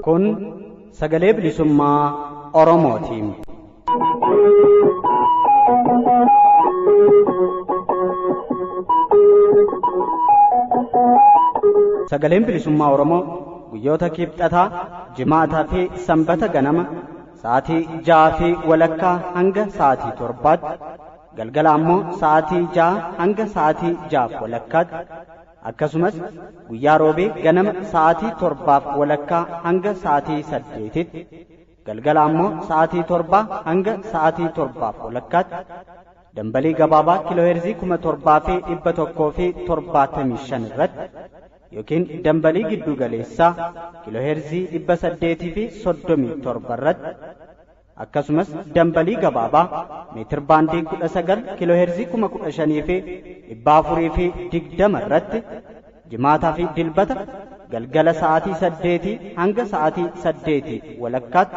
Kun sagalee bilisummaa Oromootiin. Sagaleen bilisummaa Oromoo guyyoota kibxataa, jimaataa fi sanbata ganama sa'aatii 6:30 hanga sa'aatii 7tti, galgala ammoo sa'aatii 6 hanga sa'aatii 6:30tti, akkasumas guyyaa roobee ganama sa'aatii 7:30 hanga sa'aatii 8tti, galgala ammoo sa'aatii 7 hanga sa'aatii 7:30tti dambalii gabaabaa kiilooheerzii 7175 irratti yookiin dambalii giddu galeessaa kiilooheerzii 837 irratti, akkasumas dambalii gabaabaa meetir baandii 19 kiilooheerzii 15,420 irratti jimaataa fi dilbata galgala sa'aatii 8 hanga sa'aatii 8:30tti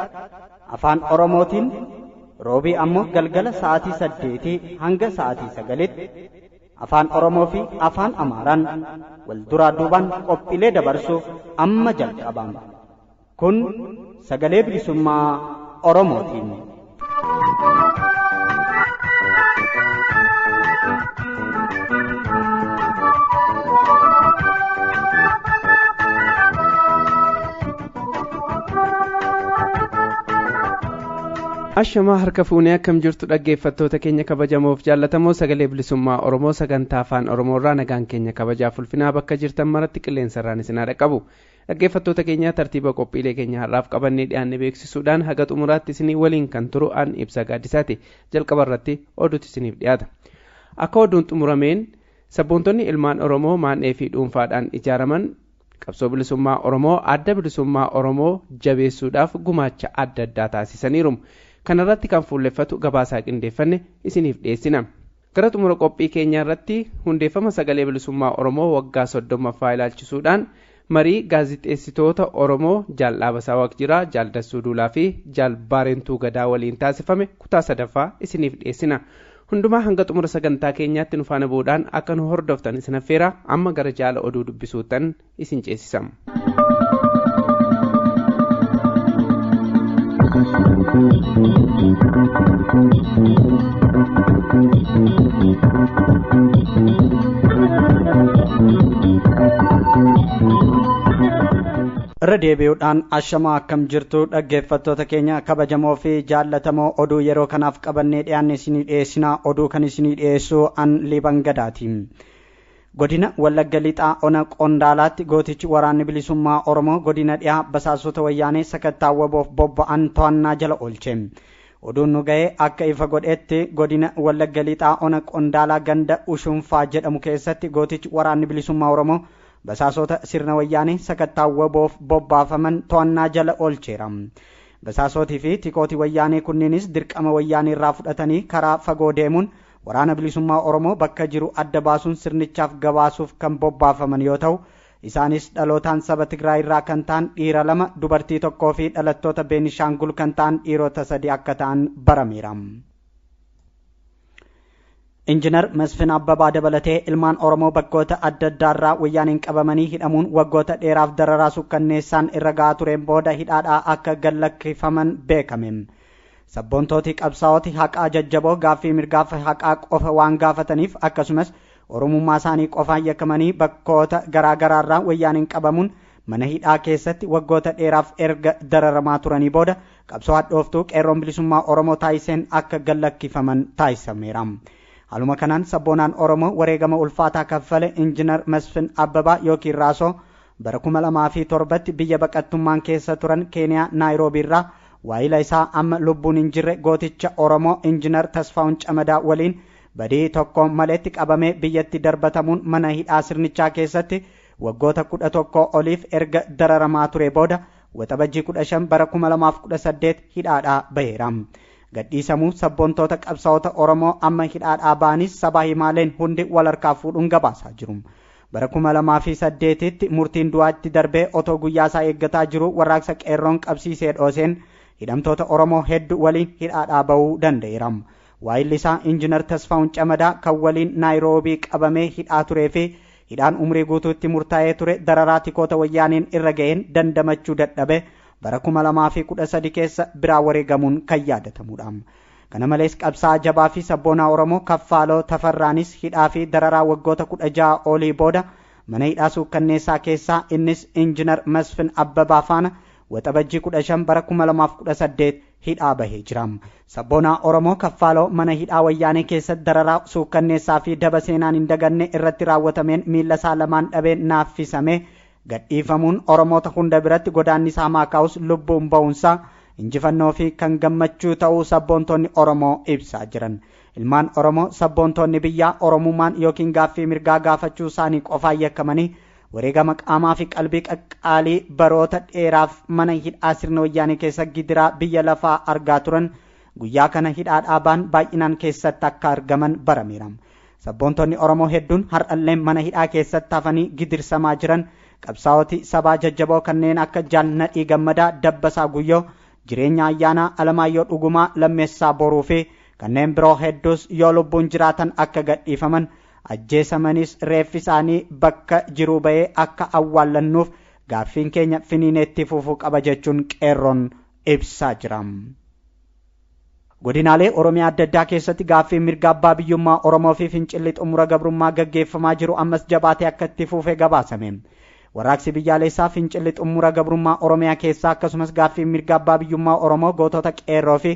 afaan Oromootiin, roobii ammoo galgala sa'aatii 8 hanga sa'aatii 9tti afaan Oromoo fi afaan Amaaraan wal duraa duubaan qophiilee dabarsuuf amma jalqabama. Kun sagalee bilisummaa Oromootiin. Ashamaa harka fuunee, akkam jirtu dhaggeeffattoota keenya kabajamoof jaallatamoo? Sagalee bilisummaa Oromoo sagantaa afaan Oromoo irraa nagaan keenya kabajaaf ulfinaa bakka jirtan maratti qilleensarraan isin haa dhaqqabu. Dhaggeeffattoota keenya, tartiiba qophiilee keenya har'aaf qabannee dhiyaanne beeksisuudhaan haga xumuraatti isinii waliin kan turu an Ibsa Gaaddisaati. Jalqaba irratti oduutu isiniif dhiyaata. Akka oduun xumurameen, sabboontonni ilmaan Oromoo maan'ee fi dhuunfaadhaan ijaaraman qabsoo bilisummaa Oromoo, adda bilisummaa Oromoo jabeessuudhaaf gumaacha adda addaa taasisaniiru. Kanarratti kan fuulleffatu gabaasaa qindeeffanne isiniif dhiyeessina. Gara xumura qophii keenyaa irratti hundeeffama sagalee bilisummaa Oromoo waggaa 30ffaa ilaalchisuudhaan marii gaazixeessitoota Oromoo Jaal Dhaabasaa Waaqjiraa, Jaal Dassuu Duulaa fi Jaal Baarentuu Gadaa waliin taasifame kutaa sadaffaa isiniif dhiyeessina. Hundumaa hanga xumura sagantaa keenyaatti nu faana bu'uudhaan akka nu hordoftan isin affeera. Amma gara jaala oduu dubbisuuttan isin ceesisa. Irra deebi'uudhaan ashamaa, akkam jirtu dhaggeeffattoota keenya kabajamoo fi jaallatamoo? Oduu yeroo kanaaf qabannee dhiyaanne isinii dhiyeessinaa. Oduu kan isinii dhiyeessu an Liban Gadaati. Godina Wallagga Lixaa ona Qondaalaatti gootichi waraanni bilisummaa Oromoo godina dhiyaa basaasota wayyaanee sakattaa waboof bobba'an to'annaa jala oolche. Oduun nu ga'ee akka ifa godhetti, godina Wallagga Lixaa ona Qondaalaa ganda Ushunfaa jedhamu keessatti gootichi waraanni bilisummaa Oromoo basaasota sirna wayyaanee sakattaa waboof bobbaafaman to'annaa jala oolcheera. Basaasotii fi tikootii wayyaanee kunneenis dirqama wayyaanee irraa fudhatanii karaa fagoo deemuun waraana bilisummaa Oromoo bakka jiru adda baasuun sirnichaaf gabaasuuf kan bobbaafaman yoo ta'u, isaanis dhalootaan saba Tigraay irraa kan ta'an dhiira lama, dubartii tokkoo fi dhalattoota Beenishaangul kan ta'an dhiirota sadi akka ta'an barameera. Injinar Masfin Abbabaa dabalatee ilmaan Oromoo bakkoota adda addaarraa wayyaaniin qabamanii hidhamuun waggoota dheeraaf dararaa sukkanneessaan irra ga'aa tureen booda hidhaadhaa akka gallakkifaman beekame. Sabboontooti qabsaa'ooti haqaa jajjaboo gaaffii mirgaaf haqaa qofa waan gaafataniif, akkasumas Oromummaa isaanii qofaan yakkamanii bakkoota garaa garaarraa wayyaaniin qabamuun mana hidhaa keessatti waggoota dheeraaf erga dararamaa turanii booda qabsoo hadhooftuu qeerroon bilisummaa Oromoo taasiseen akka gallakkifaman taasisameera. Haaluma kanaan sabboonaan Oromoo wareegama ulfaataa kaffale Injinar Masfin Abbabaa yookiin Raasoo bara 2007tti biyya baqattummaan keessa turan Keeniyaa Naayiroobiirraa waayila isaa amma lubbuun hin jirre gooticha Oromoo Injinar Tasfaa'un Camadaa waliin badii tokko maletti qabamee biyyatti darbatamuun mana hidhaa sirnichaa keessatti waggoota 11 oliif erga dararamaa ture booda Waxabajjii 15 bara 2018 hidhaadhaa baheera. Gadhiisamuu sabboontoota qabsaa'ota Oromoo amma hidhaadhaa ba'anis sabaa himaaleen hundi wal harkaa fuudhuun gabaasaa jiru. Bara 2008tti murtiin du'aatti darbee otoo guyyaa isaa eeggataa jiru warraaqsa qeerroon qabsiisee dhooseen hidhamtoota Oromoo hedduu waliin hidhaadhaa bahuu danda'eera. Waayilli isaa Injiinar Tasfaa'un Camadaa kan waliin Naayiroobii qabamee hidhaa turee fi hidhaan umrii guutuutti murtaa'ee ture dararaa tikoota wayyaaniin irra ga'een dandamachuu dadhabe bara 2013 keessa biraa wareegamuun kan yaadatamudha. Kana malees qabsaa'aa jabaa fi sabboonaa Oromoo Kaffaaloo Tafarraanis hidhaa fi dararaa waggoota 16 olii booda mana hidhaa suukkanneessaa keessaa innis Injiinar Masfin Abbabaa faana Waxabajjii 15 bara 2018 hidhaa bahee jira. Sabboonaa Oromoo Kaffaaloo mana hidhaa wayyaanee keessatti dararaa suukkanneessaa fi daba seenaan hin daganne irratti raawwatameen miila isaa lamaan dhabee naaffisame gadhiifamuun Oromoota hunda biratti godaannisaa maakaa'us lubbuun ba'uunsaa injifannoo fi kan gammachuu ta'uu sabboontonni Oromoo ibsaa jiran. Ilmaan Oromoo sabboontonni biyyaa Oromummaan yookiin gaaffii mirgaa gaafachuu isaanii qofaan yakkamanii wareegama qaamaa fi qalbii qaqqaalii baroota dheeraaf mana hidhaa sirna wayyaanee keessa gidiraa biyya lafaa argaa turan guyyaa kana hidhaa dhaabaan baay'inaan keessatti akka argaman barameera. Sabboontonni Oromoo hedduun har'allee mana hidhaa keessatti hafanii gidirsamaa jiran qabsaa'otii sabaa jajjaboo kanneen akka Jaal Nadhii Gammadaa, Dabbasaa Guyyoo, Jireenya Ayyaanaa, Alamaayyoo Dhugumaa, Lammeessaa Boruu fi kanneen biroo hedduus yoo lubbuun jiraatan akka gadhiifaman ajjeesamanis reeffi isaanii bakka jiruu ba'ee akka awwaallannuuf gaaffiin keenya finiineetti fufuu qaba jechuun qeerroon ibsaa jira. Godinaalee Oromiyaa adda addaa keessatti gaaffiin mirga abbaa biyyummaa Oromoo fi fincilli xumura gabrummaa gaggeeffamaa jiru ammas jabaatee akka itti fufe gabaasame. Warraaqsi biyyaalessaa fincilli xumura gabrummaa Oromiyaa keessaa akkasumas gaaffiin mirga abbaa biyyummaa Oromoo gootota qeerroo fi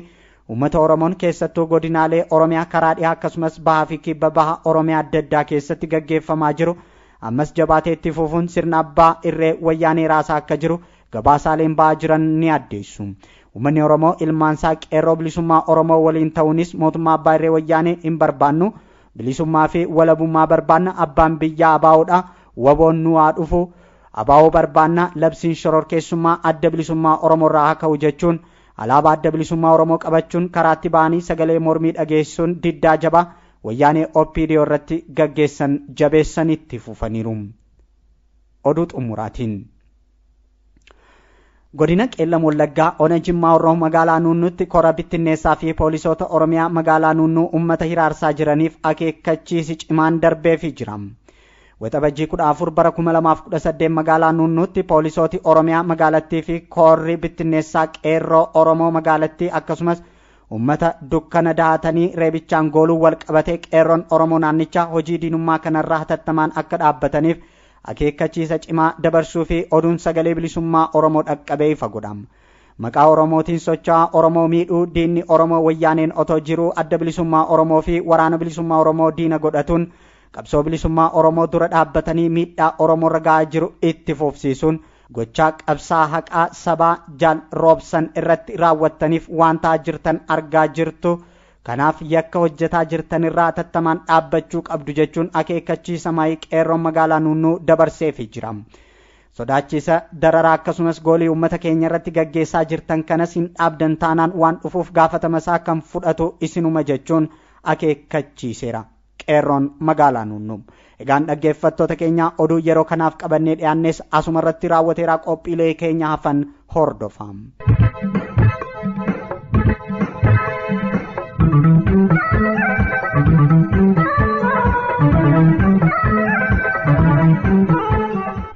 uummata Oromoon keessattuu godinaalee Oromiyaa karaa dhihaa akkasumas bahaa fi kibba baha Oromiyaa adda addaa keessatti gaggeeffamaa jiru ammas jabaatee itti fufuun sirna abbaa irree wayyaanee raasaa akka jiru gabaasaaleen ba'aa jiran ni addeessu. Uummanni Oromoo ilmaansaa qeerroo bilisummaa Oromoo waliin ta'uunis mootummaa abbaa irree wayyaanee hin barbaannu, bilisummaa fi walabummaa barbaanna, abbaan biyyaa abaa'oodha, waboon nu haa dhufu, abaa'oo barbaanna, labsiin shororkeessummaa adda bilisummaa Oromoo irraa haa ka'u jechuun alaabaa adda bilisummaa Oromoo qabachuun karaatti ba'anii sagalee mormii dhageessuun diddaa jabaa wayyaanee OPDO irratti gaggeessan jabeessan itti fufaniiru. Oduu xumuraatiin. Godina Qeellam Wallaggaa Ona Jimmaa Horroo magaalaa Nuunnuutti kora bittinneessaa fi poolisoota Oromiyaa magaalaa Nuunnuu uummata hiraarsaa jiraniif akeekkachiisi cimaan darbeefii jira. Waxabajjii 14 bara 2018 magaalaa Nuunnuutti poolisooti Oromiyaa magaalattii fi koorri bittinneessaa qeerroo Oromoo magaalattii akkasumas uummata dukkana dahatanii reebichaan gooluu wal qabatee qeerroon Oromoo naannichaa hojii diinummaa kanarraa hatattamaan akka dhaabbataniif akeekkachiisa cimaa dabarsuu fi oduun sagalee bilisummaa Oromoo dhaqqabee ifa godhama. Maqaa Oromootiin socho'aa Oromoo miidhuu diinni Oromoo wayyaaneen otoo jiruu adda bilisummaa Oromoo fi waraana bilisummaa Oromoo diina godhatuun qabsoo bilisummaa Oromoo dura dhaabbatanii miidhaa Oromoo irra ga'aa jiru itti fufsiisuun gochaa qabsaa haqaa sabaa jaal roobsan irratti raawwattaniif waan ta'aa jirtan argaa jirtu. Kanaaf yakka hojjetaa jirtan irraa hatattamaan dhaabbachuu qabdu jechuun akeekkachiisa maayii qeerroon magaalaa Nuunnuu dabarseefii jira. Sodaachisa dararaa akkasumas goolii uummata keenya irratti gaggeessaa jirtan kanas hin dhaabdan taanaan waan dhufuuf gaafatama isaa kan fudhatu isinuma jechuun akeekkachiiseera. Qeerroon magaalaa Nuunnuu. Egaan dhaggeeffattoota keenya oduu yeroo kanaaf qabannee dhiyaannes asuma irratti raawwateera. Qophiilee keenya hafan hordofaa.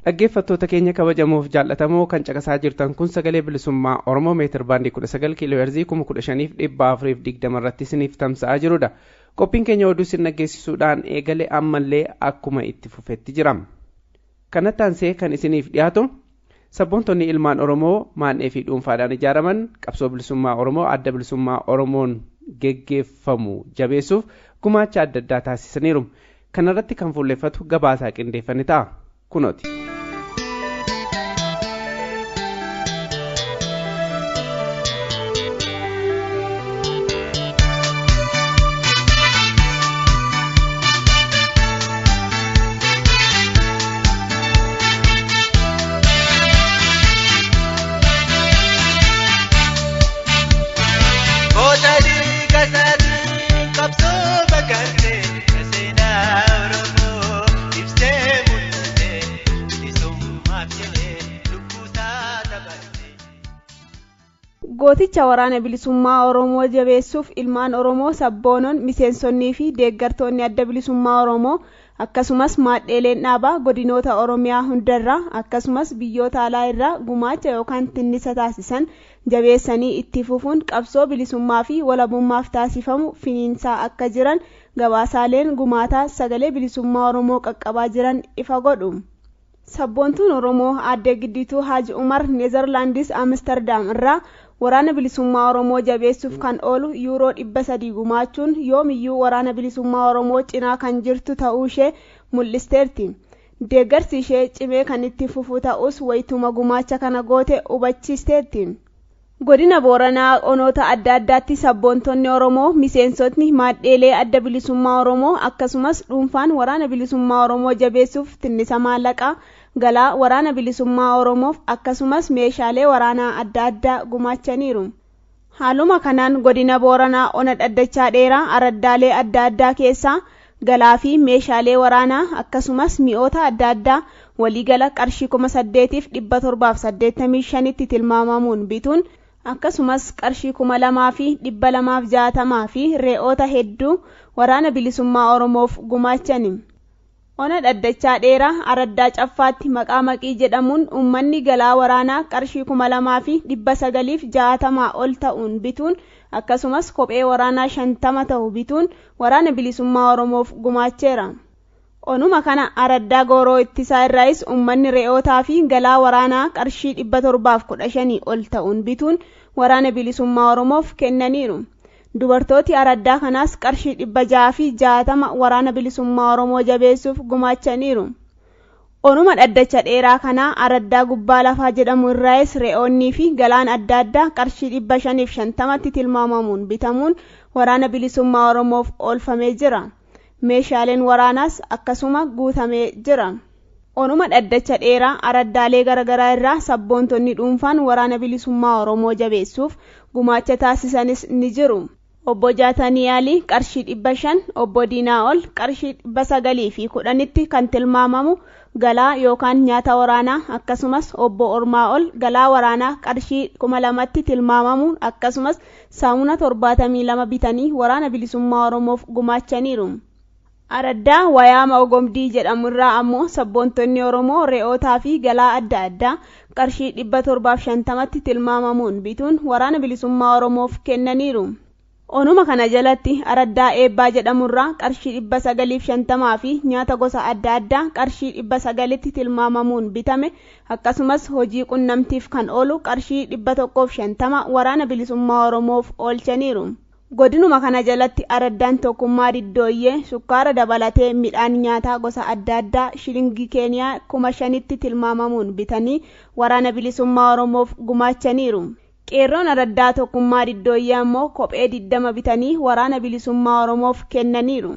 Dhaggeeffattoota keenya kabajamoof jaallatamoo kan caqasaa jirtan kun sagalee bilisummaa Oromoo meetir baandii 19 kiiloo heerzii 15,420 irratti isiniif tamsa'aa jirudha. Qophiin keenya oduu isin dhaggeessisuudhaan eegale ammallee akkuma itti fufetti jira. Kanatti aansee kan isiniif dhiyaatu sabboontonni ilmaan Oromoo maan'ee fi dhuunfaadhaan ijaaraman qabsoo bilisummaa Oromoo adda bilisummaa Oromoon geggeeffamu jabeessuuf gumaacha adda addaa taasisaniiru. Kanarratti kan fuulleffatu gabaasaa qindeeffame ta'a. Kunooti. Seenaa Oromoo ibsee mul'ate. Gooticha waraana bilisummaa Oromoo jabeessuuf ilmaan Oromoo sabboonoon miseensonnii fi deeggartoonni adda bilisummaa Oromoo akkasumas maadheeleen dhaabaa godinoota Oromiyaa hundarraa akkasumas biyyoota alaa irraa gumaacha yookaan tinnisa taasisan jabeessanii itti fufuun qabsoo bilisummaa fi walabummaaf taasifamu finiinsaa akka jiran gabaasaaleen gumaataa sagalee bilisummaa Oromoo qaqqabaa jiran ifa godhu. Sabboontuun Oromoo aadde Giddituu Haaji Umar Neezerlaandis Amsterdam irraa waraana bilisummaa Oromoo jabeessuuf kan oolu yuuroo 300 gumaachuun yoomiyyuu waraana bilisummaa Oromoo cinaa kan jirtu ta'uu ishee mul'isteerti. Deeggarsi ishee cimee kan itti fufu ta'us wayituma gumaacha kana goote hubachiisteerti. Godina Booranaa onoota adda addaatti sabboontonni Oromoo miseensotni maadheelee adda bilisummaa Oromoo akkasumas dhuunfaan waraana bilisummaa Oromoo jabeessuuf tinnisa maallaqaa galaa waraana bilisummaa Oromoof akkasumas meeshaalee waraanaa adda addaa gumaachaniiru. Haaluma kanaan godina Booranaa ona dhaddachaa dheeraa araddaalee adda addaa keessaa galaa fi meeshaalee waraanaa akkasumas mi'oota adda addaa waliigala qarshii 8785tti tilmaamamuun bituun akkasumas qarshii 2260 fi re'oota hedduu waraana bilisummaa Oromoof gumaachani. Ona dhaddachaa dheeraa araddaa caffaatti maqaa maqii jedhamuun uummanni galaa waraanaa qarshii 2960 ol ta'uun bituun akkasumas kophee waraanaa 50 ta'u bituun waraana bilisummaa Oromoof gumaacheera. Onuma kana araddaa gooroo ittisaa irraayis uummanni re'ootaa fi galaa waraanaa qarshii 715 ol ta'uun bituun waraana bilisummaa Oromoof kennaniiru. Dubartooti araddaa kanaas qarshii 660 waraana bilisummaa Oromoo jabeessuuf gumaachaniiru. Onuma dhaddacha dheeraa kanaa araddaa gubbaa lafaa jedhamu irraayis re'oonnii fi galaan adda addaa qarshii 550tti tilmaamamuun bitamuun waraana bilisummaa Oromoof oolfamee jira. Meeshaaleen waraanaas akkasuma guutamee jira. Onuma dhaddacha dheeraa araddaalee garaagaraa irraa sabboontonni dhuunfaan waraana bilisummaa Oromoo jabeessuuf gumaacha taasisanis ni jiru. Obbo Jaatanii Alii qarshii 500, Obbo Diinaa ol qarshii 910tti kan tilmaamamu galaa yookaan nyaata waraanaa akkasumas Obbo Ormaa ol galaa waraanaa qarshii 2000tti tilmaamamu akkasumas saamuna 72 bitanii waraana bilisummaa Oromoof gumaachaniiru. Araddaa Wayaama Ogomdii jedhamu irraa ammoo sabboontonni Oromoo re'ootaa fi galaa adda addaa qarshii 750tti tilmaamamuun bituun waraana bilisummaa Oromoof kennaniiru. Onuma kana jalatti araddaa eebbaa jedhamurraa qarshii 950 fi nyaata gosa adda addaa qarshii 900tti tilmaamamuun bitame akkasumas hojii qunnamtiif kan oolu qarshii 150 waraana bilisummaa Oromoof oolchaniiru. Godinuma kana jalatti araddaan tokkummaa diddooyyee sukkaara dabalatee midhaan nyaataa gosa adda addaa shilingii keeniyaa 5000tti tilmaamamuun bitanii waraana bilisummaa Oromoof gumaachaniiru. Qeerroon araddaa tokkummaa diddooyyee ammoo kophee 20 bitanii waraana bilisummaa Oromoof kennaniiru.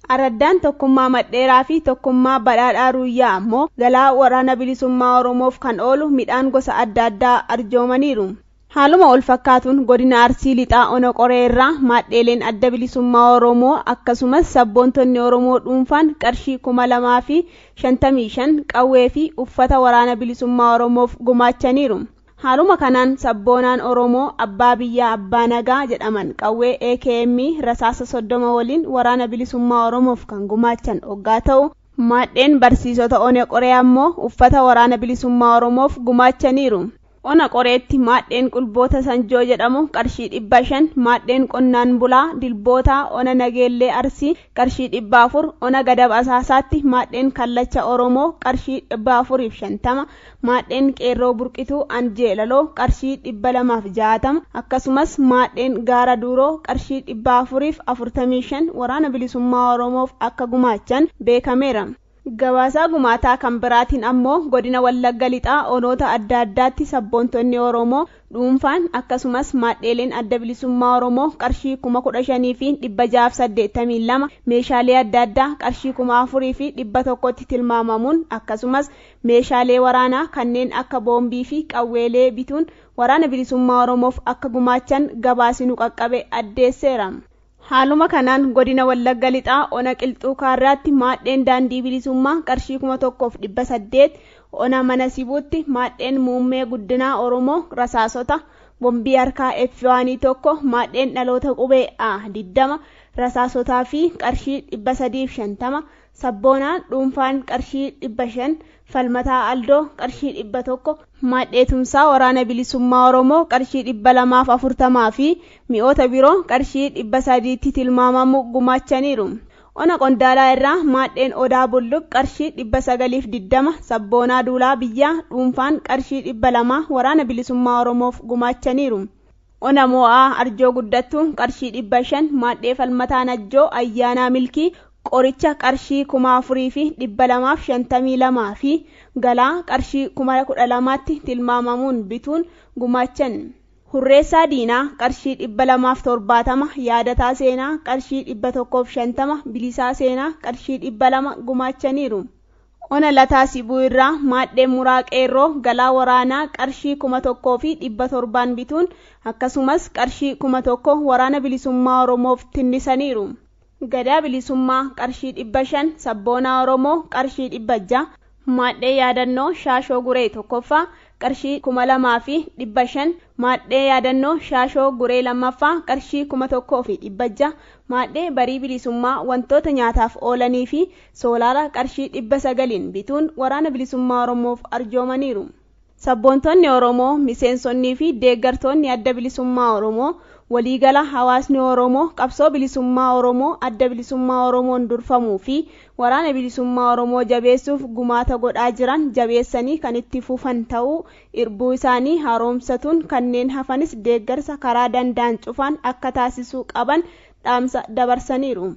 Araddaan tokkummaa madheeraa fi tokkummaa badhaadhaa ruuyyaa ammoo galaa waraana bilisummaa Oromoof kan oolu midhaan gosa adda addaa arjoomaniiru. Haaluma wal fakkaatuun godina Arsii Lixaa Ona Qoree irraa maadheeleen adda bilisummaa Oromoo akkasumas sabboontonni Oromoo dhuunfaan qarshii 2055 qawwee fi uffata waraana bilisummaa Oromoof gumaachaniiru. Haaluma kanaan sabboonaan Oromoo abbaa biyyaa abbaa nagaa jedhaman qawwee AKM rasaasa 30 waliin waraana bilisummaa Oromoof kan gumaachan hoggaa ta'u maadheen barsiisota Ona Qoree ammoo uffata waraana bilisummaa Oromoof gumaachaniiru. Ona Qoreetti maadheen qulboota Sanjoo jedhamu qarshii 500, maadheen qonnaan bulaa Dilbootaa Ona Nageellee Arsii qarshii 400, Ona Gadab Asaasaatti maadheen Kallacha Oromoo qarshii 450, maadheen Qeerroo Burqituu Anjeelaloo qarshii 260, akkasumas maadheen Gaara Duuroo qarshii 445 waraana bilisummaa Oromoof akka gumaachan beekameera. Gabaasaa gumaataa kan biraatiin ammoo godina Wallagga Lixaa onoota adda addaatti sabboontonni Oromoo dhuunfaan akkasumas maadheeleen adda bilisummaa Oromoo qarshii 15,682 meeshaalee adda addaa qarshii 4,100tti tilmaamamuun akkasumas meeshaalee waraanaa kanneen akka boombii fi qawweelee bituun waraana bilisummaa Oromoof akka gumaachan gabaasinu qaqqabe addeesseera. Haaluma kanaan godina Wallagga Lixaa ona Qilxuu Kaarraatti maadheen daandii bilisummaa qarshii 1800, ona mana Sibuutti maadheen muummee guddinaa Oromoo rasaasota Bombii harkaa F1 tokko, maadheen dhaloota qubee A 20, rasaasotaa fi qarshii 350, sabboonaan dhuunfaan qarshii 500, falmataa aldoo qarshii 100, maadhee tumsaa waraana bilisummaa Oromoo qarshii 240 fi mi'oota biroo qarshii 300tti tilmaamamu gumaachaniiru. Ona Qondaalaa irraa maadheen Odaa Bulluq qarshii 920, sabboonaa Duulaa Biyyaa dhuunfaan qarshii 200 waraana bilisummaa Oromoof gumaachaniiru. Ona Moo'aa Arjoo Guddattuu qarshii 500, maadhee Falmataa Najjoo Ayyaanaa Milkii qoricha qarshii 4252 fi galaa qarshii 12,000tti tilmaamamuun bituun gumaachan. Hurreessaa Diinaa qarshii 270, Yaadataa Seenaa qarshii 150, Bilisaa Seenaa qarshii 200 gumaachaniiru. Ona Lataa Sibuu irraa maadhee Muraa Qeerroo galaa waraanaa qarshii 1700 bituun akkasumas qarshii 1000 waraana bilisummaa Oromoof tinnisaniiru. Gadaa bilisummaa qarshii 500, Sabboonaa Oromoo qarshii 600, maadhee yaadannoo Shaashoo Guree tokkoffaa qarshii 2500, maadhee yaadannoo Shaashoo Guree lammaffaa qarshii 1600, maadhee barii bilisummaa wantoota nyaataaf oolanii fi soolaara qarshii 900 bituun waraana bilisummaa Oromoof arjoomaniiru. Sabboontonni Oromoo, miseensonnii fi deeggartoonni adda bilisummaa Oromoo, waliigala hawaasni Oromoo qabsoo bilisummaa Oromoo adda bilisummaa Oromoon durfamuu fi waraana bilisummaa Oromoo jabeessuuf gumaata godhaa jiran jabeessanii kan itti fufan ta'uu irbuu isaanii haaromsatuun kanneen hafanis deeggarsa karaa danda'an cufaan akka taasisuu qaban dhaamsa dabarsaniiru.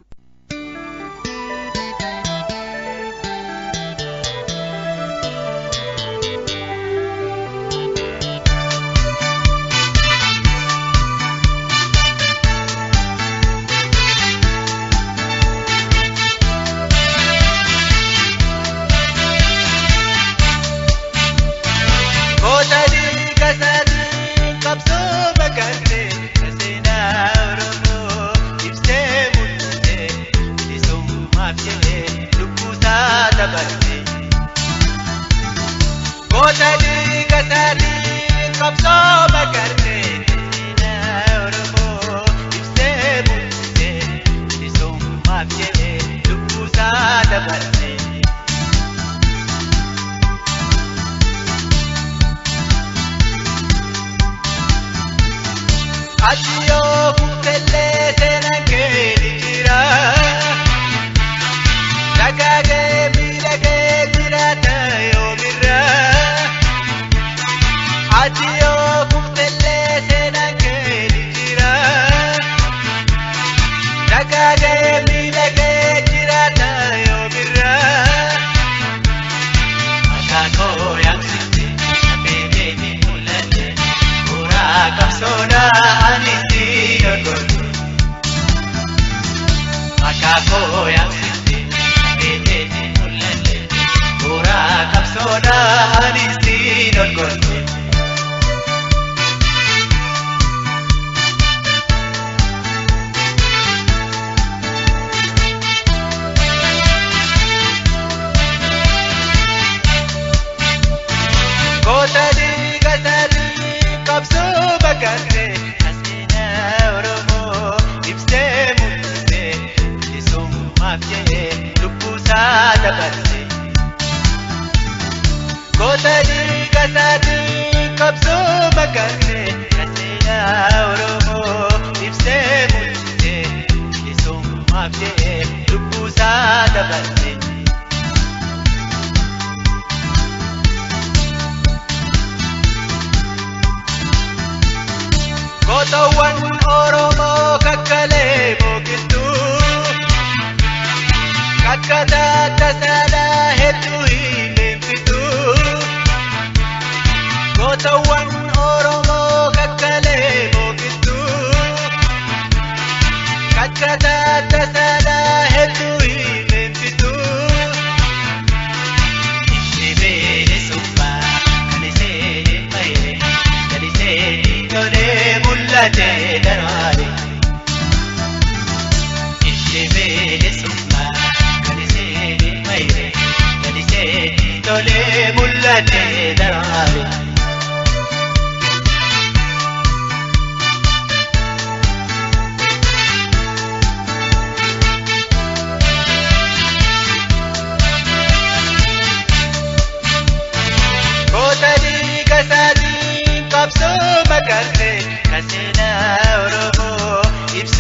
Tolee mul'ate daraare.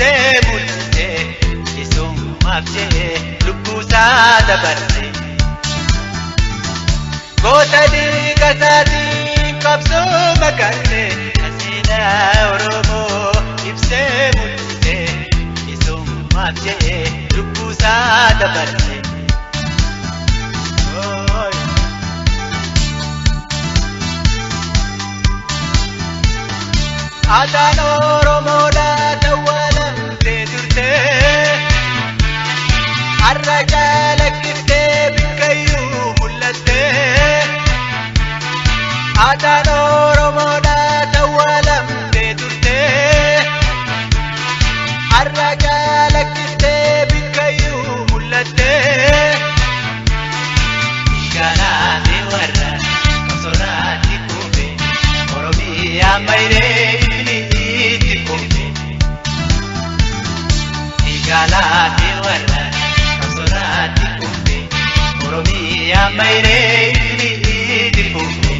Ibsee mul'ise bilisummaaf jedhee lubbuusaa dabarse. Goota dhiiga isaatiin qabsoo makalle kan seenaa Oromoo ibsee mul'ise bilisummaaf jedhee lubbuusaa dabarse. Aadaan Oromoodhaa tawwalamtee turte. Har'a calaqqiftee bikkayyuu mul'atte. Aadaan Oromoodhaa tawwalamtee turte. Har'a calaqqiftee bikkayyuu mul'atte. Galaanni warra qabsoorratti kufe Oromiyaa mayree ifni itti kufe. Galaanni warra qabsoorratti kufe Oromiyaa mayree ifni itti kufe.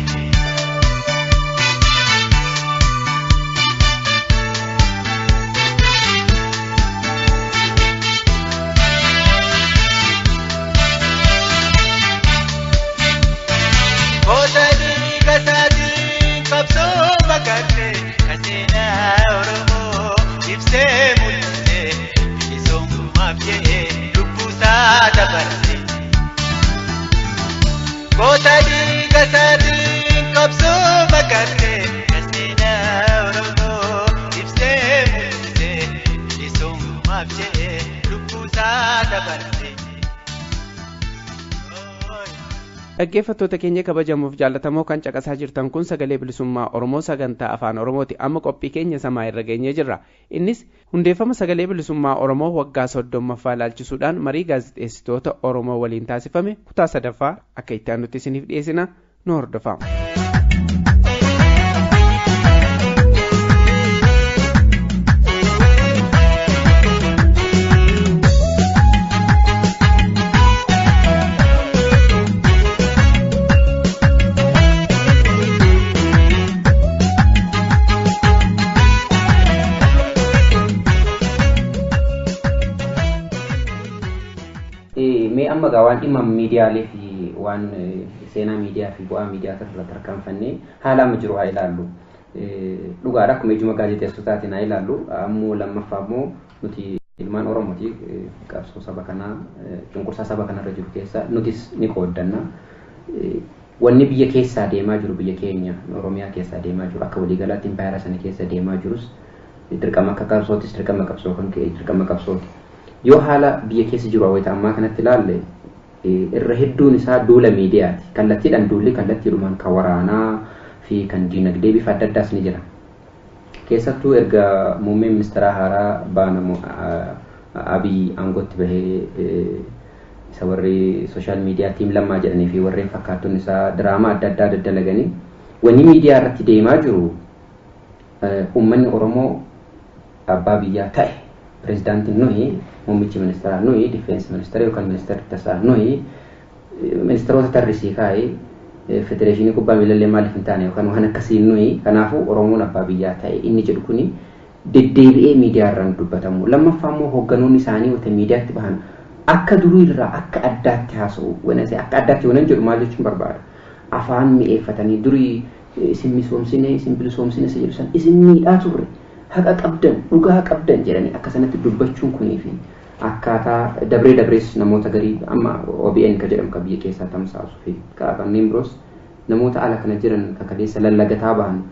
Goota dhiiga isaatiin qabsoo makalle kan seenaa Oromoo ibsee mul'ise bilisummaaf jedhee lubbuusaa dabarse. Goota dhiiga isaatiin qabsoo makalle kan seenaa Oromoo ibsee mul'ise bilisummaaf jedhee lubbuusaa dabarse. Dhaggeeffattoota keenya kabajamuuf jaallatamoo kan caqasaa jirtan kun sagalee bilisummaa Oromoo sagantaa afaan Oromooti. Amma qophii keenya samaa irra geenyee jirra. Innis hundeeffama sagalee bilisummaa Oromoo waggaa 30ffaa ilaalchisuudhaan marii gaazexeessitoota Oromoo waliin taasifame kutaa sadaffaa akka itti aanutti isiniif dhiyeessina nu hordofaa. Mee amma gaa waan dhimma miidiyaalee fi waan seenaa miidiyaa fi bu'aa miidiyaa irra tarkaanfannee haala amma jiru haa ilaallu. Dhugaadha akkuma ijuma gaazexeessotaatiin haa ilaallu. Ammoo lammaffaa immoo nuti ilmaan Oromooti qabsoo saba kanaa cunqursaa saba kanarra jiru keessa nutis ni qooddanna. Wanni biyya keessaa deemaa jiru biyya keenya Oromiyaa keessaa deemaa jiru akka waliigalaatti impaayera sana keessa deemaa jirus dirqama akka qabsootis dirqama qabsoo kan ka'e dirqama qabsooti. Yoo haala biyya keessa jiru hawwata ammaa kanatti ilaalle irra hedduun isaa duula miidiyaati. Kallattiidhaan duulli kallattiidhumaan kan waraanaa fi kan diinagdee bifa adda addaas ni jira. Keessattuu erga muummeen ministeeraa haaraa baanamu Abiy aangootti bahee isa warri sooshaal miidiyaa tiim lammaa jedhanii fi warreen fakkaattonni isaa diraamaa adda addaa daddalaganii wanni miidiyaa irratti deemaa jiru uummanni Oromoo abbaa biyyaa ta'e pirezidaantiin nuyi muummichi ministeeraa nuyi difeensi ministeera yookaan ministeerri tasaa nuyi ministeerota tarrisii kaa'ee federeeshinii kubbaa miilallee maaliif hin taane yookaan waan akkasii nuyi kanaafuu Oromoon abbaa biyyaa ta'e inni jedhu kuni deddeebi'ee miidiyaa irraan dubbatamu. Lammaffaa immoo hoogganoonni isaanii wanta miidiyaatti bahan akka durii irraa akka addaatti haasa'u. Akka addaatti yoo jedhu maal jechuun barbaada? Afaan mi'eeffatanii durii isin misoomsine isin bilisoomsine isa jedhu san isin miidhaa turre haqa qabdan dhugaa qabdan jedhanii akka sanatti dubbachuun kunii fi akkaataa dabree dabrees namoota garii amma OBN kan jedhamu kan biyya keessaa tamsaasu fi kanneen biroos namoota ala kana jiran kakaleessa lallagataa bahan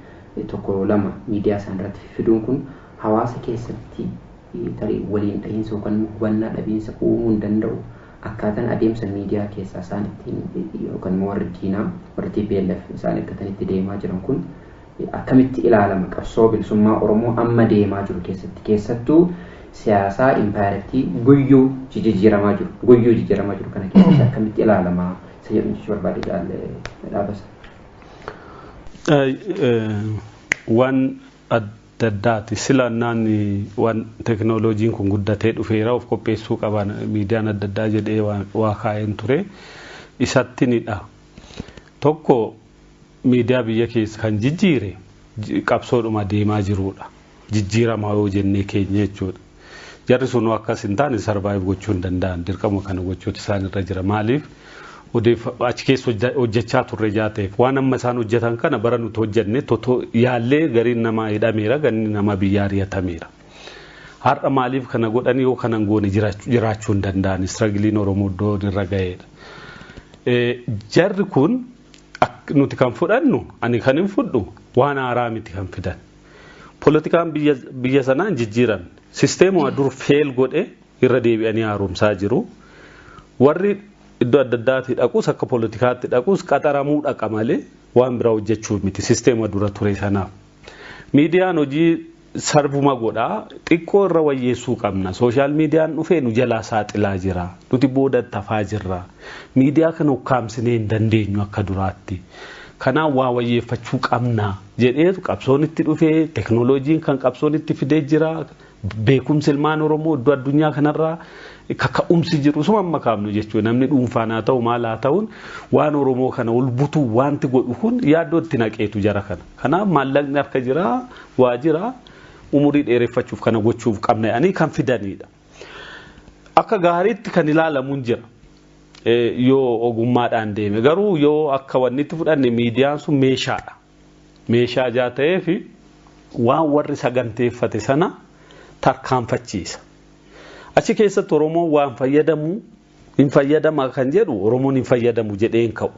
tokko lama miidiyaa isaan irratti fiduun kun hawaasa keessatti tarii waliin dhahiinsa yookaan hubannaa dhabiinsa uumuu hin danda'u. Akkaataan adeemsa miidiyaa keessaa isaan ittiin yookaan warri diinaa warri TPLF isaan eeggatanii deemaa jiran kun akkamitti ilaalama qabsoo bilisummaa Oromoo amma deemaa jiru keessatti keessattuu siyaasaa impaayeritti guyyuu jijjiiramaa jiru guyyuu jijjiiramaa jiru kana keessatti akkamitti ilaalama isa jedhu jechuu barbaade jaalle dhaabasa. Waan adda addaati sila naanni waan teknooloojiin kun guddatee dhufeera of qopheessuu qaban miidiyaan adda addaa jedhee waa kaa'een ture isatti nidha. Tokko miidiyaa biyya keessa kan jijjiire qabsoodhuma deemaa jirudha. Jijjiiramaa yoo jennee keenya jechuudha. Jarri sun akkas hin taane survive gochuu hin danda'an dirqama kana gochuutu isaan irra jira. Maaliif achi keessa hojjechaa turre jaateef waan amma isaan hojjetan kana bara nuti hojjenne yaallee gariin namaa hidhameera gariin namaa biyyaa ari'atameera. Har'a maaliif kana godhan yoo kanan goone jiraachuu hin danda'an istiragiliin Oromoo iddoo irra ga'eedha. Jarri kun nuti kan fudhannu ani kan hin fudhu waan haaraa miti kan fidan. Poolitikaan biyya sanaa hin jijjiiramne. Sisteemuma dur fail godhe irra deebi'anii haaromsaa jiru. Warri iddoo adda addaatti dhaquus akka poolitikaatti dhaquus qaxaramuu dhaqa malee waan biraa hojjechuu miti sisteema dura ture sanaaf. Miidiyaan hojii sarbuma godhaa xiqqoo irra wayyeessuu qabna. Sooshaal miidiyaan dhufee nu jalaa saaxilaa jira. Nuti booda tafaa jirra. Miidiyaa kana ukkaamsinee hin dandeenyu akka duraatti. Kanaaf waa wayyeeffachuu qabna jedheetu qabsoon itti dhufee teknooloojiin kan qabsoon itti fidee jira. Beekumsi ilmaan Oromoo iddoo addunyaa kanarraa kaka'umsi jiru suma amma kaafnu jechuudha. Namni dhuunfaan haa ta'u maal haa ta'uun waan Oromoo kana ol butuu wanti godhu kun yaaddoo itti naqeetu jara kana. Kanaaf maallaqni harka jira waa jira umurii dheereffachuuf kana gochuuf qabna jedhanii kan fidanidha. Akka gaariitti kan ilaalamuun jira. Yoo ogummaadhaan deeme garuu yoo akka wanni itti fudhanne miidiyaan sun meeshaadha. Meeshaa ijaa ta'eef waan warri saganteeffate sana tarkaanfachiisa. Achi keessatti Oromoon waan fayyadamu hin fayyadama kan jedhu Oromoon hin fayyadamu jedhee hin ka'u.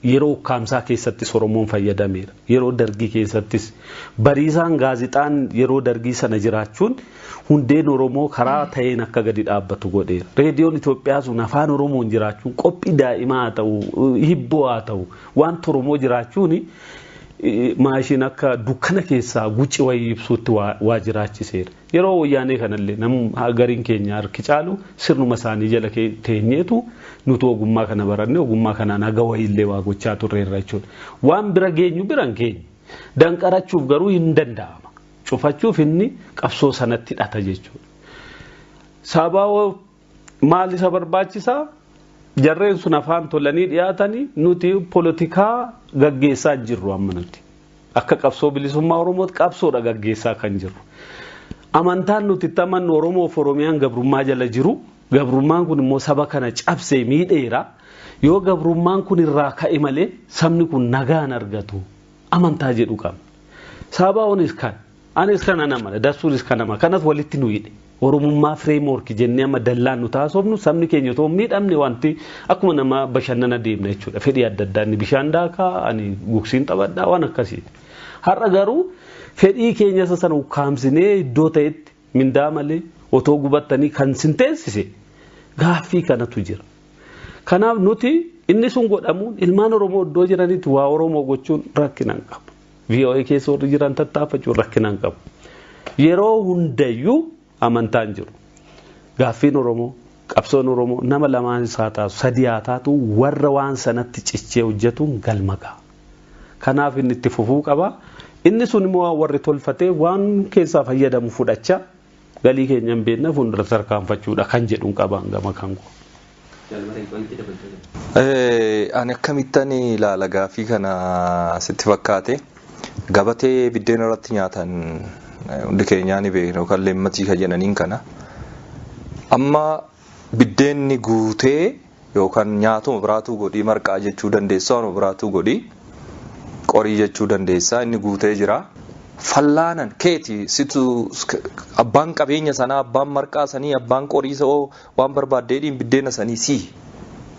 Yeroo ukkaamsaa keessattis Oromoon fayyadameera. Yeroo dargii keessattis bariisaan gaazixaan yeroo dargii sana jiraachuun hundeen Oromoo karaa ta'een akka gadi dhaabbatu godheera. Reediyoon Itoophiyaa sun afaan Oromoon jiraachuun qophii daa'imaa haa ta'u hibboo haa ta'u wanta Oromoo jiraachuun maashiin akka dukkana keessaa guci wayii ibsuutti waa jiraachiseera. Yeroo wayyaanee kanallee nam gariin keenya harki caalu sirnuma isaanii jala teenyeetu nuti ogummaa kana baranne ogummaa kanaan haga wayiillee waa gochaa turreerra jechuudha. Waan bira geenyu bira hin geenyu. Danqarachuuf garuu hin danda'ama. Cufachuuf inni qabsoo sanatti hidhata jechuudha. Sababa maal isa barbaachisaa? Jarreen sun afaan tolanii dhiyaatanii nuti poolitikaa gaggeessaa jirru amma nuti. Akka qabsoo bilisummaa Oromootti qabsoodha gaggeessaa kan jirru. Amantaan nuti itti amannu Oromoof Oromiyaan gabrummaa jala jiru. Gabrummaan kun immoo saba kana cabsee miidheera. Yoo gabrummaan kun irraa ka'e malee sabni kun nagaan argatu amantaa jedhu qabna. Sabaa'oonis kan anis kan amana dassuunis kan amana kanas walitti nu hidhe. Oromummaa fireemwork jennee amma dallaan nu taasofnu sabni keenya otoo miidhamne wanti akkuma nama bashannana deemna jechuudha. Fedhii adda addaa inni bishaan daakaa ani gugsiin taphadhaa waan akkasii. Har'a garuu fedhii keenya isa sana ukkaamsinee iddoo ta'etti mindaa malee otoo gubattanii kan sin teessise gaaffii kanatu jira. Kanaaf nuti inni sun godhamuun ilmaan Oromoo iddoo jiranitti waa Oromoo gochuun rakkina hin qabu. VOA keessa warri jiran tattaaffachuun rakkina hin qabu. Yeroo hundayyuu amantaan jiru. Gaaffiin Oromoo, qabsoon Oromoo nama lamaan isaa taatu, sadii haa taatu warra waan sanatti cichee hojjetuun galma ga'a. Kanaaf inni itti fufuu qaba. Inni sun immoo waan warri tolfatee waan keessaa fayyadamu fudhachaa galii keenya hin beekne fuuldura tarkaanfachuudha kan jedhuun qaba gama kan koo. Ani akkamittan ilaala gaaffii kana sitti fakkaate gabatee biddeen irratti nyaatan hundi keenyaa ni beekna yookaan leemmatii kan jedhaniin kana. Amma biddeenni guutee yookaan nyaatuma biraatuu godhii marqaa jechuu dandeessa waanuma biraatuu godhii qorii jechuu dandeessa inni guutee jira. Fallaanan keeti situ abbaan qabeenya sanaa abbaan marqaa sanii abbaan qorii sa'oo waan barbaaddeedhiin biddeena sanii sii.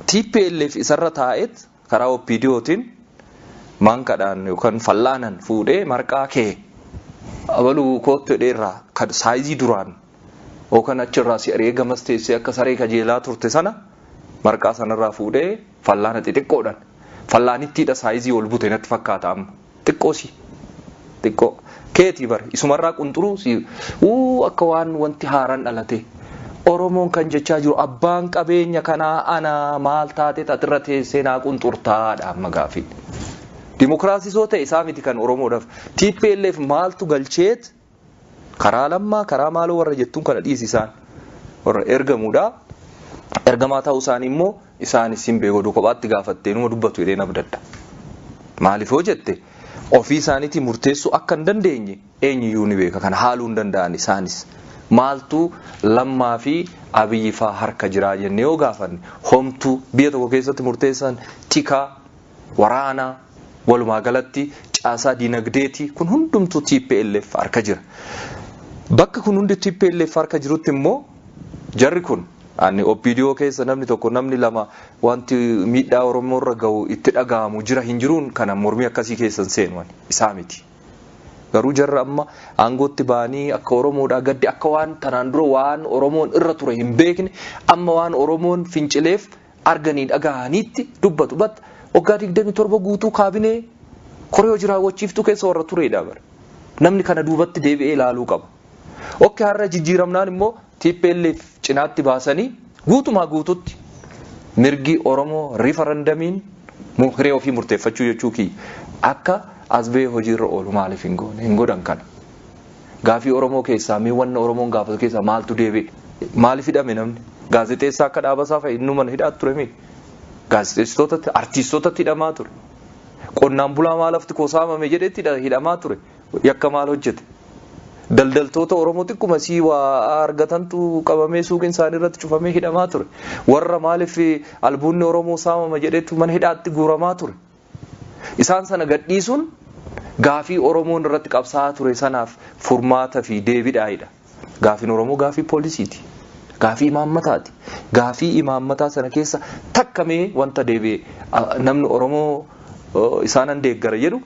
TPLF isarra taa'eet karaa OPDOtiin maankaadhaan yookaan fallaanan fuudhee marqaa kee abaluu koottu dheerraa kan saayizii duraan yookaan achirraa si ari'ee gamas teessee akka saree kajeelaa turte sana marqaa sanarraa fuudhee fallaana xixiqqoodhaan fallaanittiidha saayizii ol bute natti fakkaata amma xiqqoo si xiqqoo keetii bara isumarraa qunxuruu si uu akka waan wanti haaraan dhalate Oromoon kan jechaa jiru abbaan qabeenya kanaa ana maal taate tatirra teessee naa qunxurtaadha amma gaafiin. Dimokiraasii soo ta'e isaa miti kan Oromoodhaaf. TPLF maaltu galcheet karaa lammaa karaa maaloo warra jettuun kana dhiisisaan warra ergamuudha. Ergamaa ta'uu isaanii immoo isaanis hin beeku kophaatti gaafattee numa dubbatu jedhee abdadha. Maaliif hoo jette ofii isaaniitii murteessuu akka hin dandeenye eenyuyyuu ni beeka kana haaluu hin danda'an isaanis. Maaltu Lammaa fi Abiyyi faa harka jiraa jennee yoo gaafanne, homtuu biyya tokko keessatti murteessan tikaa, waraanaa, walumaa galatti caasaa dinagdeeti, kun hundumtuu TPLF harka jira. Bakka kun hundi TPLF harka jirutti immoo jarri kun, ani OPDO keessa namni tokko, namni lama wanti miidhaa Oromoo irra gahu itti dhaga'amu jira hin jiruun kana mormii akkasii keessan seenu isaa miti. Garuu jarra amma aangootti ba'anii akka Oromoodhaa gaddi, akka waan tanaan dura waan Oromoon irra ture hin beekne, amma waan Oromoon fincileef arganii dhaga'aniitti dubbatu. Bat waggaa 27 guutuu kaabinee koree hojii raawwachiiftuu keessa warra turedha bara. Namni kana duubatti deebi'ee ilaaluu qaba. Okke, har'a jijjiiramnaan immoo TPLF cinaatti baasanii guutumaa guututti mirgi Oromoo riifarandamiin hiree ofii murteeffachuu jechuu kiyya akka as ba'ee hojiirra oolu maaliif hin goone? Hin godhan kana. Gaafii Oromoo keessaa mee wanna Oromoon gaafatu keessaa maaltu deebi'e? Maaliif hidhame namni? Gaazexeessaa akka Dhaabasaa fa'i inni mana hidhaa ture miti. Gaazexeessitootatti, artiistootatti hidhamaa ture. Qonnaan bulaa maal lafti koo saamame jedhetti hidhamaa ture. Yakka maal hojjete? Daldaltoota Oromoo xiqquma sii waa argatantu qabamee suuqiin isaanii irratti cufamee hidhamaa ture. Warra maaliif albuunni Oromoo saamama jedhetu mana hidhaatti guuramaa ture. Isaan sana gadhiisuun gaafii Oromoon irratti qabsaa'aa ture sanaaf furmaata fi deebiidhaayidha. Gaafiin Oromoo gaafii poolisiiti. Gaafii imaammataati. Gaafii imaammataa sana keessa takkamee wanta deebi'e namni Oromoo isaanan deeggara jedhu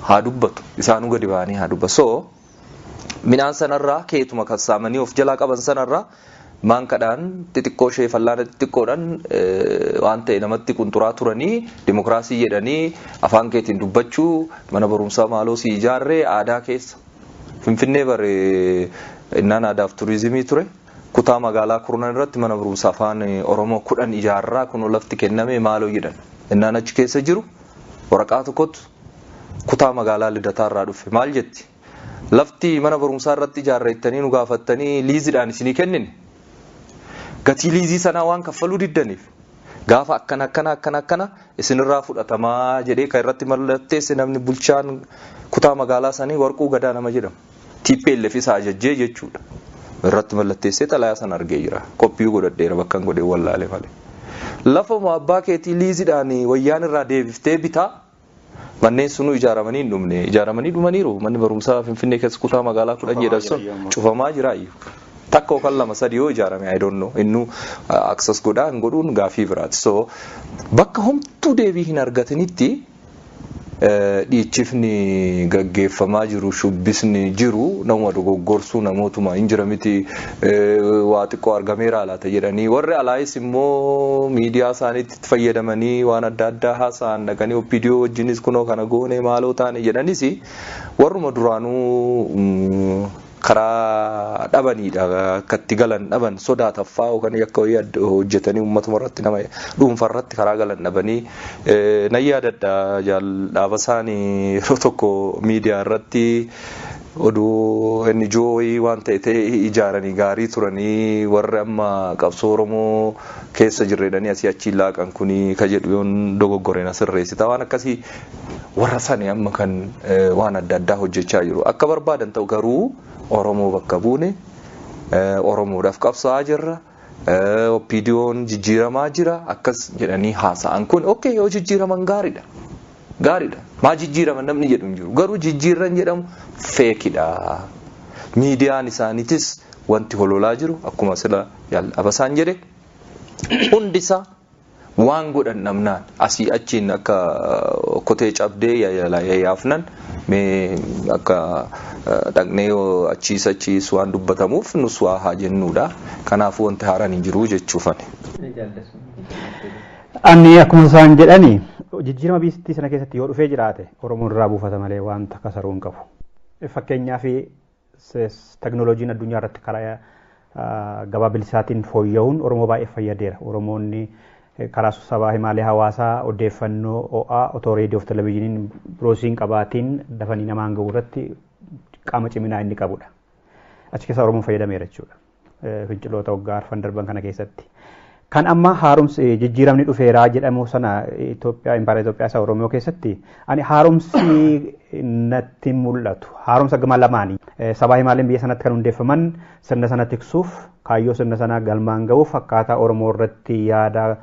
haa dubbatu. Isaanuu gadi ba'anii haa dubbatu. So midhaan sanarraa keetuma kan saamanii of jalaa qaban sanarraa maankadhaan xixiqqoo ishee fallaana xixiqqoodhaan waan ta'e namatti qunxuraa turanii, dimokiraasii jedhanii, afaan keetiin dubbachuu, mana barumsaa maaloo si ijaarree aadaa keessa. Finfinnee bare innaan aadaaf turizimii ture. Kutaa magaalaa kurnan irratti mana barumsaa afaan Oromoo 10 ijaarraa, kunoo lafti kenname maaloo jedhan. Innaan achi keessa jiru waraqaa tokkotu kutaa magaalaa Lidataa irraa dhufe. Maal jetti? Lafti mana barumsaa irratti ijaarreettanii nu gaafattanii liiziidhaan isinii kennine. Gatii liizii sanaa waan kaffaluu diddaniif gaafa akkana akkana akkana akkana isinirraa fudhatamaa jedhee kan irratti mallatteesse namni bulchaan kutaa magaalaa sanii Warquu Gadaa nama jedhamu. TPLF isa ajajjee jechuudha. Irratti mallatteessee xalayaa sana argee jira. Qophii godhadheera bakka hin godhee wallaale malee. Lafuma abbaa keetii liiziidhaan wayyaan irraa deebiftee bitaa, manneen sunuu ijaaramanii hin dhumne, ijaaramanii dhumaniiru. Manni barumsaa Finfinnee keessa kutaa magaalaa 10 jedhan sun cufamaa jira iyyuu. Takka yookaan lama sadi yoo ijaarame, I don't know, innuu access godhaa hin godhuun gaafii biraati. So bakka homtuu deebii hin argatinitti dhiichifni gaggeeffamaa jiru, shubbisni jiru nama dogoggorsuu, namootuma hin jira miti, waa xiqqoo argameera laata jedhanii, warri alaayis immoo miidiyaa isaaniitti fayyadamanii waan adda addaa haasa'an, dhaqanii OPDO wajjinis kunoo kana goone maaloo taane jedhanis, warruma duraanuu karaa dhabanidha, akka itti galan dhaban, sodaataffaa yookaan yakka wayii hojjetanii uummatuma irratti, nama dhuunfa irratti karaa galan dhabanii. Nan yaadadha, Dhaabasaan yeroo tokko miidiyaa irratti oduu NGO wayii waan ta'e ta'e ijaaranii gaarii turanii, warri amma qabsoo Oromoo keessa jirredhanii asii achi laaqan kuni ka jedhu, yoon dogoggoreen asirreessita, waan akkasii warra sani amma kan waan adda addaa hojjechaa jiru. Akka barbaadan ta'u, garuu Oromoo bakka buune, Oromoodhaaf qabsaa'aa jirra. OPDO'n jijjiiramaa jira akkas jedhanii haasa'an kun, okay, yoo jijjiiraman gaariidha. Gaariidha. Maa jijjiiraman namni jedhu hin jiru. Garuu jijjiirran jedhamu feekidha. Miidiyaan isaaniitis wanti hololaa jiru akkuma sila Abasaan jedhe hundisaa waan godhan dhabnaan asii achiin akka okkotee cabdee yaafnan, mee akka dhaqnee achiis achiis waan dubbatamuuf nus waa haa jennuudha. Kanaafuu wanti haaraan hin jiru jechuufani. Ani akkuma isaan jedhani, jijjiirama biyyattii sana keessatti yoo dhufee jiraate Oromoon irraa buufata malee wanta kasaruu hin qabu. Fakkeenyaaf, teknooloojiin addunyaa irratti karaa gabaa bilisaatiin fooyya'uun Oromoo baay'ee fayyadeera. Oromoonni karaa sabaa himaalee hawaasaa odeeffannoo ho'aa otoo reediyoo fi televizyiiniin biroosiin qabaatiin dafanii namaan ga'uu irratti qaama ciminaa inni qabudha. Achi keessa Oromoon fayyadameera jechuudha. Finciloota waggaa arfan darban kana keessatti. Kan amma haaromsi jijjiiramni dhufeeraa jedhamu sana Itoophiyaa impaayera Itoophiyaa isa Oromoo keessatti ani haaromsi natti mul'atu. Haaromsa gama lamaanii. Sabaa himaaleen biyya sanatti kan hundeeffaman sirna sana tiksuuf kaayyoo sirna sana galmaan ga'uuf akkaataa Oromoo irratti yaada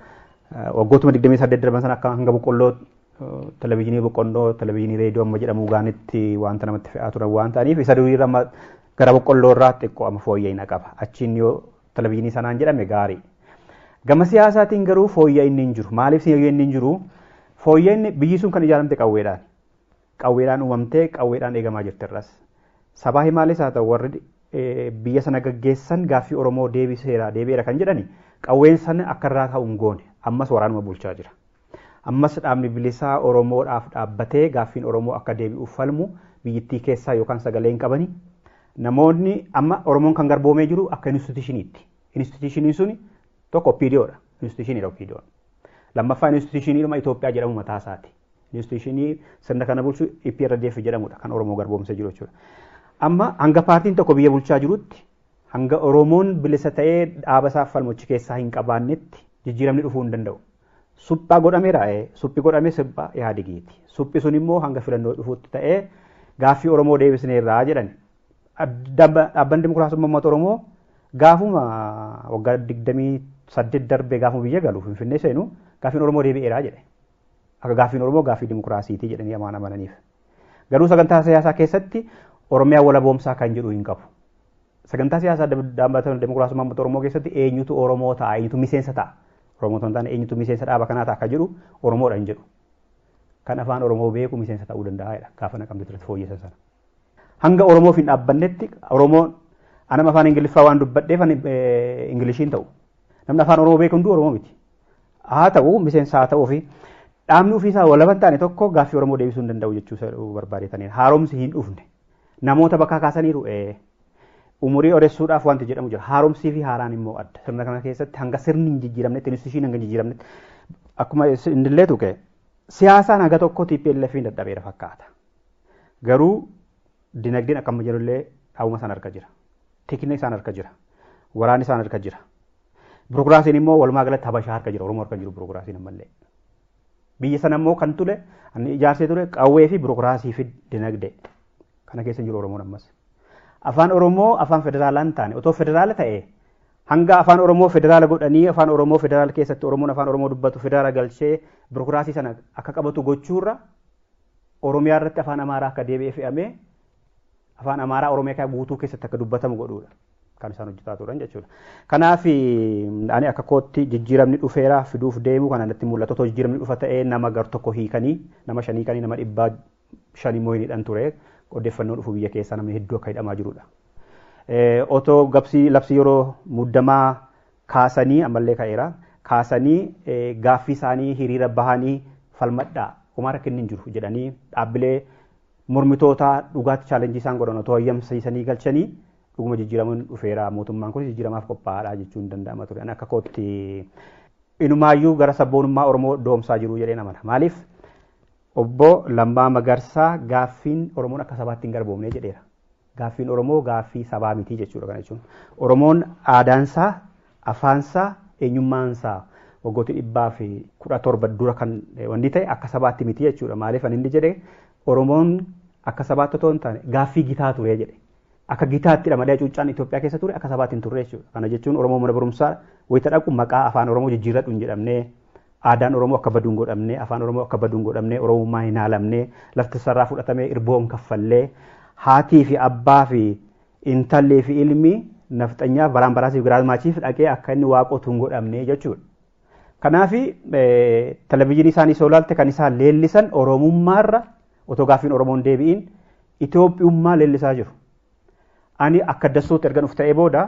waggootuma 28 darban sana akka hanga boqqolloo televizyiinii boqqolloo televizyiinii reediyoo amma jedhamu gaanitti wanta namatti fe'aa turan waan ta'aniif isa duriirra gara boqqolloo irraa xiqqoo amma fooyya'ina qaba. Achiin yoo televizyiinii sanaan jedhame gaarii. Gama siyaasaatiin garuu fooyya'inni hin jiru. Maaliif fooyya'inni hin jiru? Fooyya'inni biyyi sun kan ijaaramte qawweedhaan. Qawweedhaan uumamtee qawweedhaan eegamaa jirti irras. Sabaa himaalis haa ta'u warri biyya sana gaggeessan gaaffii Oromoo deebiseera deebi'eera kan jedhani qawween sana akka irraa ta'u hin goone ammas waraanuma bulchaa jira. Ammas dhaabni bilisaa Oromoodhaaf dhaabbatee gaaffiin Oromoo akka deebi'uuf falmu biyyittii keessaa yookaan sagalee hin qabani. Namoonni amma Oromoon kan garboomee jiru akka institushiniitti. Institushiniin suni tokko OPDOdha. Institushiniidha OPDOn. Lammaffaa institushiniidhuma Itoophiyaa jedhamu mataa isaati. Institushinii sirna kana bulchu EPRDF jedhamudha kan Oromoo garboomsee jiru jechuudha. Amma hanga paartiin tokko biyya bulchaa jirutti hanga Oromoon bilisa ta'ee dhaaba isaaf falmochi keessaa hin qabaannetti jijjiiramni dhufuu hin danda'u. Suphaa godhameera suphi godhame suphaa Ihaadigiiti. Suphi sun immoo hanga filannoo dhufuutti ta'ee gaaffii Oromoo deebisneerraa jedhan. Dhaabbanni Dimokiraasummaa Uummata Oromoo gaafuma waggaa 28 darbee gaafuma biyya galu Finfinnee seenu gaaffiin Oromoo deebi'eeraa jedhe. Akka gaaffiin Oromoo gaaffii dimokiraasiitii jedhanii amaan amananiif. Garuu sagantaa siyaasaa keessatti Oromiyaa walaboomsaa kan jedhu hin qabu. Sagantaa siyaasaa dhaabbata dimokiraasummaa uummata Oromoo keessatti eenyutu Oromoo ta'a, eenyutu miseensa ta'a. Oromoo otoo hin taane eenyutu miseensa dhaaba kanaa ta'a kan jedhu Oromoodha hin jedhu. Kan afaan Oromoo beeku miseensa ta'uu danda'a jedha gaafa naqamte irratti fooyyessan sana. Hanga Oromoof hin dhaabbannetti Oromoon anama afaan Ingiliffaa waan dubbadheef ani Ingilishiin ta'u. Namni afaan Oromoo beeku hunduu Oromoo miti. Haa ta'u miseensa haa ta'uu fi dhaabni ofiisaa walaba hin taane tokko gaaffii Oromoo deebisuu hin danda'u jechuu barbaadetaniidha. Haaromsi hin dhufne. Namoota bakka kaasaniiru umurii oressuudhaaf wanti jedhamu jira. Haaromsii fi haaraan immoo adda. Sirna kana keessatti hanga sirni hin jijjiiramnetti, institushiin hanga hin jijjiiramnetti akkuma innillee tuqe siyaasaan haga tokko TPLF hin dadhabeera fakkaata. Garuu dinagdeen akkama jirullee dhaabuma isaan harka jira. Tikni isaan harka jira. Waraanni isaan harka jira. Birokiraasiin immoo walumaa galatti Habashaa harka jira. Oromoo harka jiru birokiraasiin ammallee. Biyya sana immoo kan ture inni ijaarsee ture qawwee fi birokiraasii fi dinagdee. Kana keessa hin jiru Oromoon ammas. Afaan Oromoo afaan federaalaa hin taane otoo federaala ta'e hanga afaan Oromoo federaala godhanii afaan Oromoo federaala keessatti Oromoon afaan Oromoo dubbatu federaala galchee birokiraasii sana akka qabatu gochuurra Oromiyaa irratti afaan Amaaraa akka deebi'ee fe'amee afaan Amaaraa Oromiyaa guutuu keessatti akka dubbatamu godhuudha. Kan isaan hojjetaa turan jechuudha. Kanaaf ani akka kootti jijjiiramni dhufeera fiduuf deemu kana natti mul'atu otoo jijjiiramni dhufa ta'ee nama gar tokko hiikanii nama shanii hiikanii nama 500 immoo hin hidhan ture odeeffannoo dhufu biyya keessaa namni hedduu akka hidhamaa jirudha. Otoo gabsii labsii yeroo muddamaa kaasanii ammallee ka'eera kaasanii gaaffii isaanii hiriira bahanii falmadhaa homaa rakkinni hin jiru jedhanii dhaabbilee mormitoota dhugaatti chaalenjii isaan godhan otoo hayyamsiisanii galchanii dhuguma jijjiiramuun dhufeera mootummaan kun jijjiiramaaf qophaa'aadha jechuun danda'ama ture. Ani akka kootti inumaayyuu gara sabboonummaa Oromoo doomsaa jiru jedheen amana. Maaliif obbo Lammaa Magarsaa gaaffiin Oromoon akka sabaatti hin garboomne jedheera. Gaaffiin Oromoo gaaffii sabaa miti jechuudha kana jechuun. Oromoon aadaansaa, afaansaa, eenyummaansaa waggoota 117 dura kan wanni ta'e akka sabaatti miti jechuudha. Maaliif ani inni jedhe Oromoon akka sabaatti otoo hin taane gaaffii gitaa ture jedhe. Akka gitaattidha malee hacuuccaan Itoophiyaa keessa ture akka sabaatti hin turre jechuudha. Kana jechuun Oromoo mana barumsaa wayita dhaqu maqaa afaan Oromoo jijjiirradhu hin jedhamnee aadaan Oromoo akka baduun godhamnee afaan Oromoo akka baduun godhamnee Oromummaa hin haalamnee lafti sarraa fudhatamee irboon kaffallee haatii fi abbaa fi intallee fi ilmi nafxanyaa baraan baraasiif giraazmaachiif dhaqee akka inni waaqotu hin godhamne jechuudha. Kanaaf televizyiinii isaanii soo ilaalte kan isaan leellisan Oromummaarra otoo gaaffiin Oromoon deebi'in Itoophiyummaa leellisaa jiru. Ani akka dassuutti erga dhuf ta'ee booda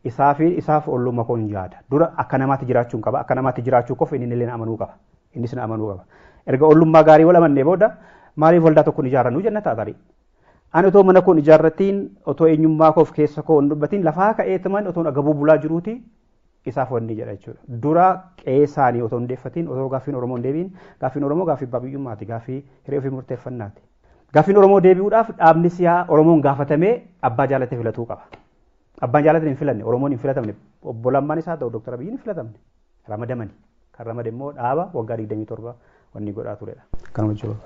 isaa fi isaaf ollummaa koon yaada. Dura akka namaatti jiraachuu qaba. Akka namaatti jiraachuu qofa inni illee na amanuu qaba. Innis na amanuu qaba. Erga ollummaa gaarii wal amannee booda maaliif waldaa tokkoon ijaarrannu jenna ta'a tarii. Ani otoo mana koon ijaarratiin otoo eenyummaa koof keessa koo hin dubbatiin lafaa ka'eetuman otoo agabuu bulaa jiruuti isaaf wanni jedha jechuudha. Dura qe'ee isaanii otoo hin deeffatiin otoo gaaffiin Oromoo hin deebiin gaaffiin Oromoo gaaffii abbaa biyyummaati gaaffii hiree ofii murteeffannaati. Gaaffiin Oromoo deebi'uudhaaf dhaabni siyaa Oromoon gaafatamee abbaa jaalate filatuu qaba. Abbaan jaalatan hin filanne, Oromoon hin filatamne, obbo Lammaan isaa ta'u Dooktar Abiyyiin hin filatamne. Ramadamani. Kan ramade immoo dhaaba waggaa 27 wanni godhaa turedha. Kanuma jiru.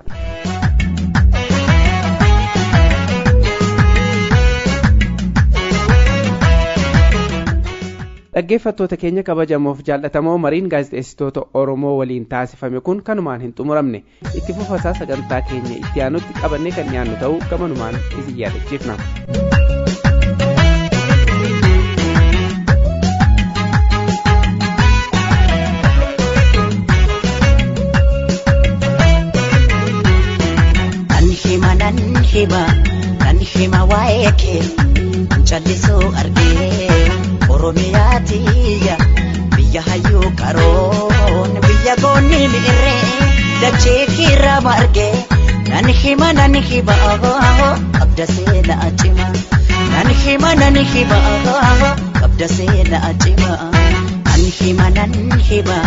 Dhaggeeffattoota keenya kabajamoof jaallatamoo mariin gaazexeessitoota Oromoo waliin taasifame kun kanumaan hin xumuramne itti fufasaa sagantaa keenya itti aanutti qabannee kan dhiyaannu ta'uu gamanumaan isin yaadachiifna. Nan hima, nan hima waa'ee kee callisuu argee. Oromiyaa tiyya biyya hayyuu qaroon biyya goonni mi'irree dachee kiirra margee nan hima nan hima qabda seenaa cima nan hima nan hima qabda seenaa cima nan hima nan hima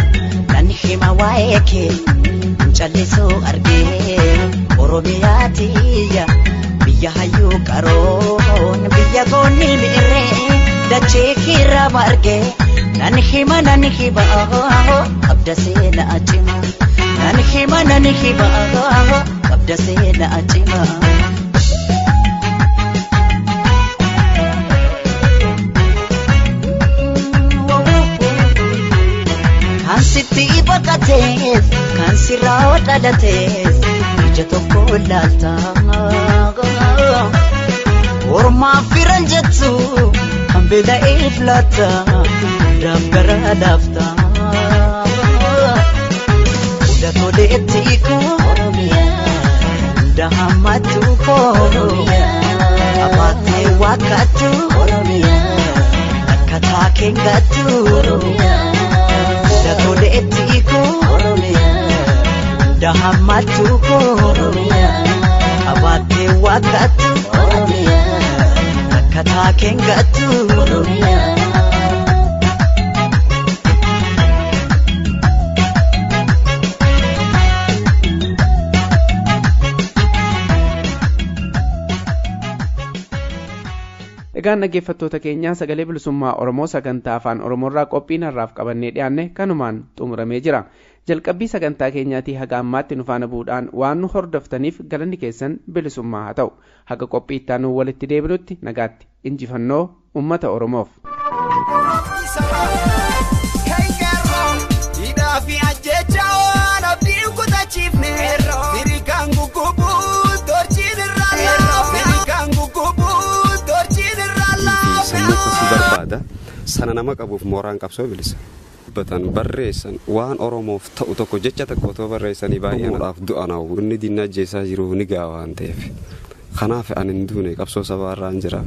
nan hima waa'ee kee callisuu argee Oromiyaa tiyya biyya hayyuu qaroon biyya goonni mi'irree. Dachee kiirra margee nan hima nan hima qabda seenaa cima nan hima nan hima qabda seenaa cima. Kan sitti baqatees kan sirraa dhalatees ija tokko ilaalta. Ormaaf firan jettu. Kan beela'eef laata hundaaf gara laafta. Hunda toleetti koo hunda hammattu koo abaatee waaqattu akka taakeen gattu. Hunda toleetti koo hunda hammattu koo abaatee waaqattu. Kataa kengattu. Egaan dhaggeeffattoota keenyaa sagalee bilisummaa Oromoo sagantaa afaan Oromoorraa qophiin har'aaf qabannee dhiyaanne kanumaan xumuramee jira. Jalqabbii sagantaa keenyaatii haga ammaatti nu faana bu'uudhaan waan nu hordoftaniif galanni keessan bilisummaa haa ta'u. Haga qophii itti aanu walitti deebinutti nagaatti. Injifannoo uummata Oromoof. Barbaada sana nama qabuuf mooraan qabsoo bilisa. Dubbatan barreessan waan Oromoof ta'u tokko jecha tokko otoo barreessanii baay'ee du'anaaf inni diinaa ajjeesaa jiruuf ni ga'a waan ta'eef. Kanaaf ani hin duune qabsoo sabaarraan jira.